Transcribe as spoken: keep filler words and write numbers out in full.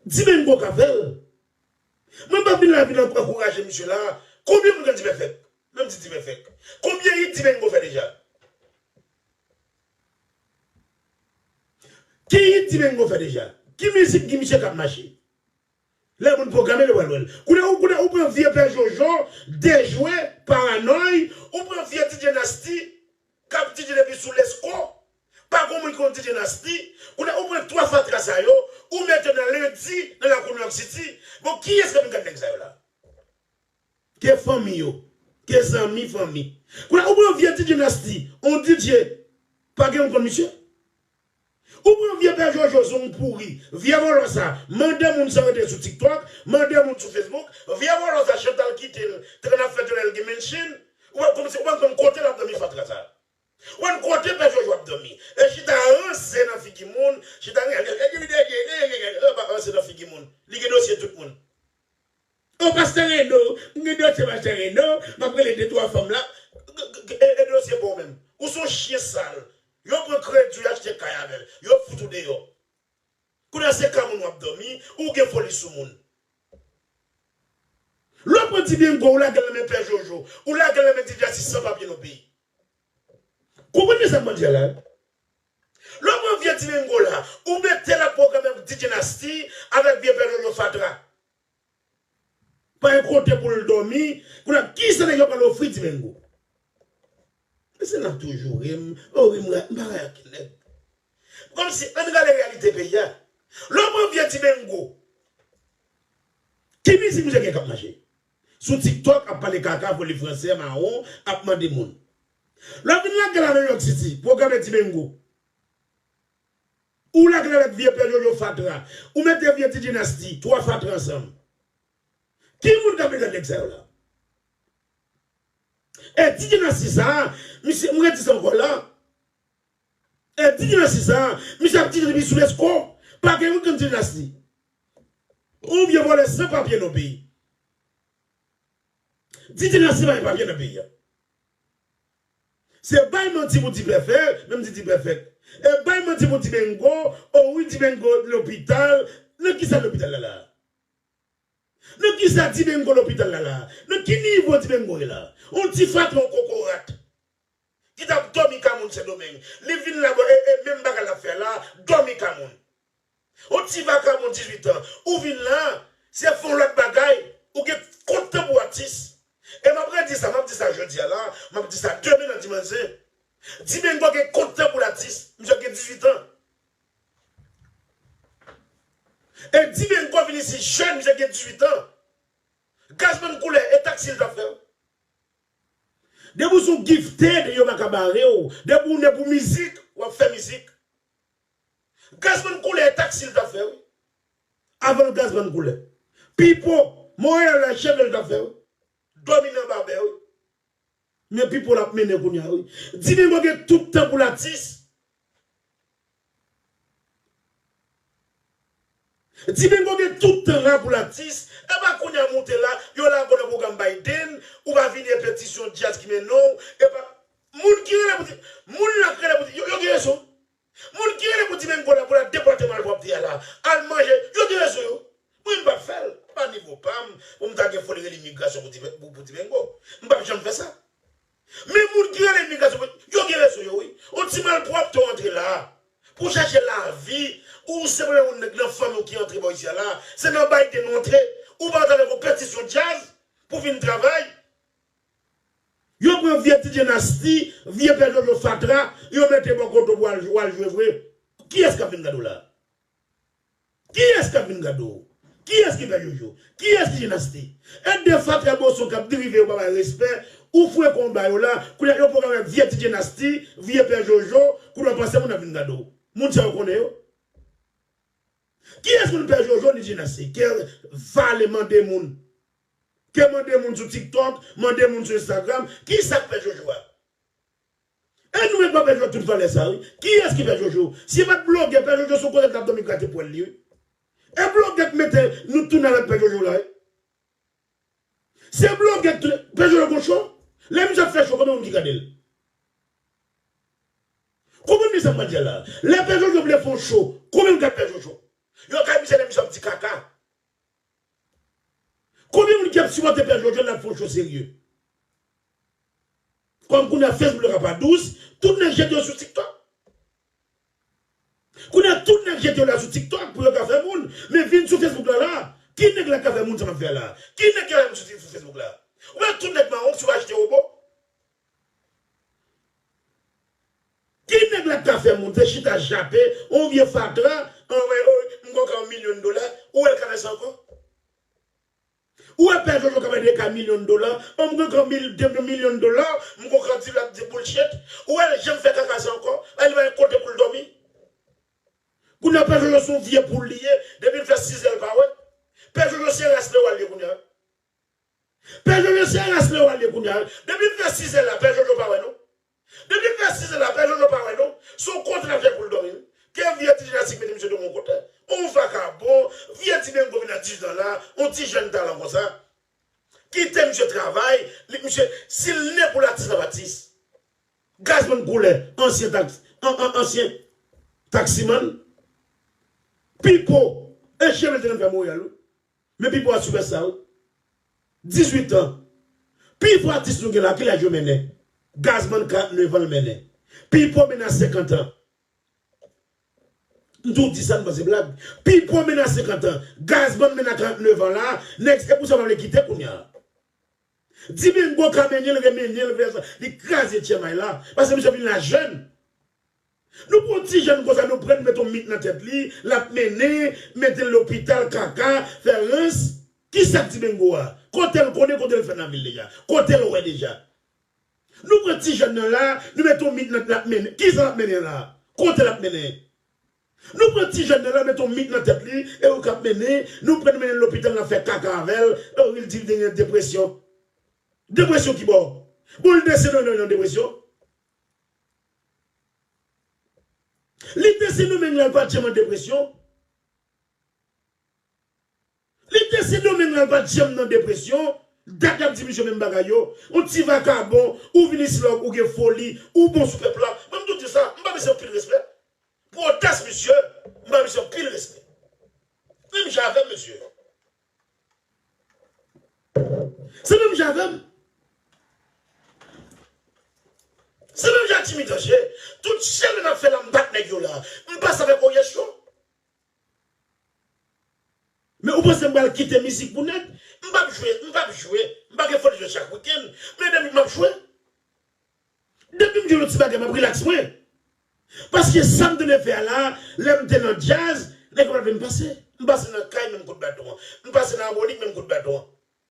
Dimengo ka fè l. Mwen pa vin la vin ankouraje misye la. Konbyen moun k di pèfèk? Menm di di pèfèk. Konbyen hit Dimengo fè deja? Ki hit Dimengo fè deja? Ki mizik ki misye k ap mache? Lè moun pwograme l, yo pral wè l. Kounye a, ou, kounye a, ou pran vye Pè Jojo, Dejwe, Paranòy, ou pran vye D J Nasty, k ap D J depi sou Lesko, pa gon moun ki konn D J Nasty, kounye a, ou pran twa fatra sa yo, ou mete nan lendi, nan lakou New York City. Bon, kiyès k ap vin gade nèg sa yo la? Ke fanmi yo, ke zanmi fanmi. Kounye a, ou pran vye D J Nasty, on D J, pa gen moun konn misye. Ou pran vye Pè Jojo, se yon pouri. Vye vòlò sa, mande moun sa rete sou TikTok, mande moun sou Facebook. Vye vòlò sa, Chantal kite l, trè n ap fè tounen l gen mention. Ou wè kòmsi, ou pa konn kote l ap dòmi fatra sa. Ou konn kote Pè Jojo ap dòmi. E chita ranse nan figi moun, chita ranse nan figi moun. Li gen dosye tout moun. O pastè Reno, m gen dosye pastè Reno, m ap rele de twa fanm la. E, e dosye pa w menm. Ou se yon chyen sal. Yo pran kredi w, yo achte kay avè l. Yo fout ou deyò. Kounye a se ka moun w ap dòmi, ou gen foli sou moun. Lè w pran Dimengo, ou lage l nan men Pè Jojo, ou lage l nan men D J Nasty san papye nan peyi. Konprann sa m ap di a la? Lè w pran vye Dimengo la, ou mete l ap pwograme avèk D J Nasty, avèk vye Pè Jojo fatra. Pa gen kote pou l dòmi. Kounye a, kisa nèg yo pral ofri Dimengo? Mesye n ap toujou ri m. O ri m, m pa ray ak nèg. Kòmsi, ann gade reyalite peyi a. Lè w pran vye Dimengo, ki mizik misye gen k ap mache? Sou TikTok, ap pale kaka, vole fransè, mawon, ap mande moun. Lè w vin lage l a New York City, pwograme Dimengo. Ou lage l avèk vye Pè Jojo fatra. Ou mete vye D J Nasty, twa fatra ansanm. Ki moun k ap vin gade nèg sa yo la? E D J Nasty sa, misye, m redi sa ankò la. E D J Nasty sa, misye ap D J depi sou Lesko. Pa gen moun konn D J Nasty. Yon vye vòlè san papye nan peyi. D J Nasty pa gen papye nan peyi a. Se bay manti pou di pèfèk, menm di di pèfèk. E bay manti pou Dimengo, o wi Dimengo lopital, nan kisa lopital la la? Nan kisa Dimengo lopital la la? Nan ki nivo Dimengo ye la? On ti fatra, on kokorat. Ki t ap dòmi ka moun Sendomeng. Li vin la, bon, e, e menm bagay l ap fè la, dòmi ka moun. On ti vakabon dizuit an, ou vin la, se fè on lòt bagay, ou gen kont tan pou atis. E m ap redi sa, m ap di sa jodi a la, m ap di sa demen nan dimanch zen. Dimengo gen kont tan pou l atis, misye gen dizuit an. E Dimengo vin isit jèn, misye gen dizuit an. Gazman koulè, e taksi l t ap fè w. Depi w se yon gifted, yo pa ka bare w. Depi w ne pou mizik, w ap fè mizik. Gazman koulè, e taksi l t ap fè, wi. Avan l gazman koulè. Pipo, Monreyal la, cheve l t ap fè, wi. Dòmi nan babè, wi. Men Pipo l ap mennen kounye a, wi. Dimengo gen tout tan pou l atis. Dimengo gen tout tan la pou l atis. E pa kounye a moute la, yo lage w nan pwogram Biden, ou pa vini e petisyon djaz ki mennen w. E pa moun ki rele pou di, moun la k rele pou di, yo, yo gen rezon. Moun ki rele pou Dimengo la, pou l al depòte malpwòpte a la, al manje, yo gen rezon yo. Mwen m p ap fè l, pa nivo pa m, pou m ta gen foli rele imigrasyon pou Dimen-, pou, pou Dimengo. M p ap janm fè sa. Men moun ki rele imigrasyon, yo gen rezon yo, wi. On ti malpwòpte w antre la a pou chache lavi, ou se premye moun nan fanmi w ki antre bò isi a la, se nan Biden ou antre, ou pa antre avèk yon petisyon djaz pou vin travay. Yo pran vye D J Nasty, vye Pè Jojo fatra, yo mete bò kote w pou w al, w al jwe vre. Kiyès k ap vin gade w la? Kiyès k ap vin gade w? Kiyès ki Pè Jojo? Kiyès ki Dinasti? E de fatra boson k ap derive yo pa bay respè, ou fwe konba yo la, kounye a yo pwogram avèk vye ti Dinasti, vye Pè Jojo, kounye a w panse moun ap vin gade w. Moun sa yo konnen yo? Kiyès moun Pè Jojo ni Dinasti? Ke vale mande moun. Ke mande moun sou TikTok, mande moun sou Instagram, kisa k Pè Jojo a? E nou menm pa bezwen tout valè sa, wi. Kiyès ki Pè Jojo? Si e pa t blogè, Pè Jojo se yon kote l t ap dòmi grate pwèl li, wi. E blogè k mete nou tounen avèk Pè Jojo la, wi. Se blogè k tounen, Pè Jojo gon cho. Lè misye ap fè cho, konbyen moun ki gade l? Konprann byen sa m pral di a la. Lè Pè Jojo vle fè yon cho, konbyen moun gade Pè Jojo? Yo gade misye lè misye ap di kaka. ki ap sipòte Pè Jojo, n ap fè yon cho serye. Kòm kounye a Facebook la pa dous, tout nèg jete yo sou TikTok. Kounye a tout nèg jete yo la sou TikTok pou yo ka fè moun. Men vin sou Facebook la la. Ki nèg la ka fè moun sa m ap fè la? Ki nèg ki ka fè moun sou Facebook la? Ou wè tout nèg mawon ki sou achte wobo? Ki nèg la ka fè moun se chita jape, on vye fatra, on wè, oh, m gon ka yon milyon dola, ou wè l ka fè sa ankò? Ou wè Pè Jojo ka mande ka milyon dola, oh, m gon ka mil, de milyon dola, m gon ka di l ap di bullshit, ou wè l janm fè kaka sa ankò, la li pa gen kote pou l dòmi. Kounye a Pè Jojo se yon vye poul li ye, depi l fè sizè l pa wè. Pè Jojo se ras lewa l ye kounye a. Pè Jojo se ras lewa l ye kounye a. Depi l fè sizè la, Pè Jojo pa wè non. Depi l fè sizè la, Pè Jojo pa wè non. Se yon kote l ap fè pou l dòmi wi. Ke vye ti jinastik mete misye dòmi yon kote. On vakabon, vye ti mengo vin a dizuit an la, on ti jèn talan konsa. Kite misye travay, li, misye, si l ne pou l atis, l ap atis. Gazman koulè, ansyen taks, an, an, ansyen taksimann. Pipo, e cheve l te konn fè Montréal wi. Men Pipo a sipèsta wi. Dizuit an. Pi fò atis nou gen la, ki laj yo mennen? Gazman karannnev an l mennen. Pipo mennen a senkant an. M tou di sa, m panse blag. Pipo mennen a senkant an. Gazman mennen a karannnev an la. Nèg, se pou sa m pa vle kite kounye a. Dimengo ka mennen l, remennen l, fè sa. Li kraze tchèmay la. Paske misye vin la jèn. Nou pran yon ti jèn konsa, nou pran l, mete yon mit nan tèt li, l ap mennen, mete l lopital, kaka, fè rans. Kisa k Dimengo a? Kote l konnen, kote l fè nan vil deja? Kote l wè deja? Nou pran ti jèn nan la, nou mete yon mit nan, l ap mennen. Kisa l ap mennen la? Kote l ap mennen? Nou pran ti jèn nan la, mete yon mit nan tèt li, e ou k ap mennen, nou pran mennen l lopital, n ap fè kaka avè l, e wi, l di l te gen depresyon. Depresyon ki bò? Bon, l te se nan, nan, nan depresyon. Li te Sendomeng la, l pa t janm an depresyon. Li te Sendomeng la, l pa t janm nan depresyon. Dat y ap di misye menm bagay yo. On ti vakabon, ou vin isit la, ou gen foli, ou bon sou pèp la. Mwen, m tou di sa, m ba misye anpil respè. Pou odas misye, m ba misye anpil respè. Menm jan avè m, mesye. Se menm jan avè m. Se menm jan ak Jimmy Danger. Tout challenge n ap fè la, m bat nèg yo la. M pase avèk Oyesh yo. Men ou panse m pral kite mizik pou nèg? M p ap jwe, m p ap jwe. M pa gen foli jwe chak wikenn. Men depi m ap jwe. Depi m jwe yon ti bagay, m ap rilaks mwen. Paske sa m te vle fè a la, lè m te nan djaz, nèg yo pa t vle m pase. M pase nan kay menm kout baton an. M pase nan Abonik menm kout baton an.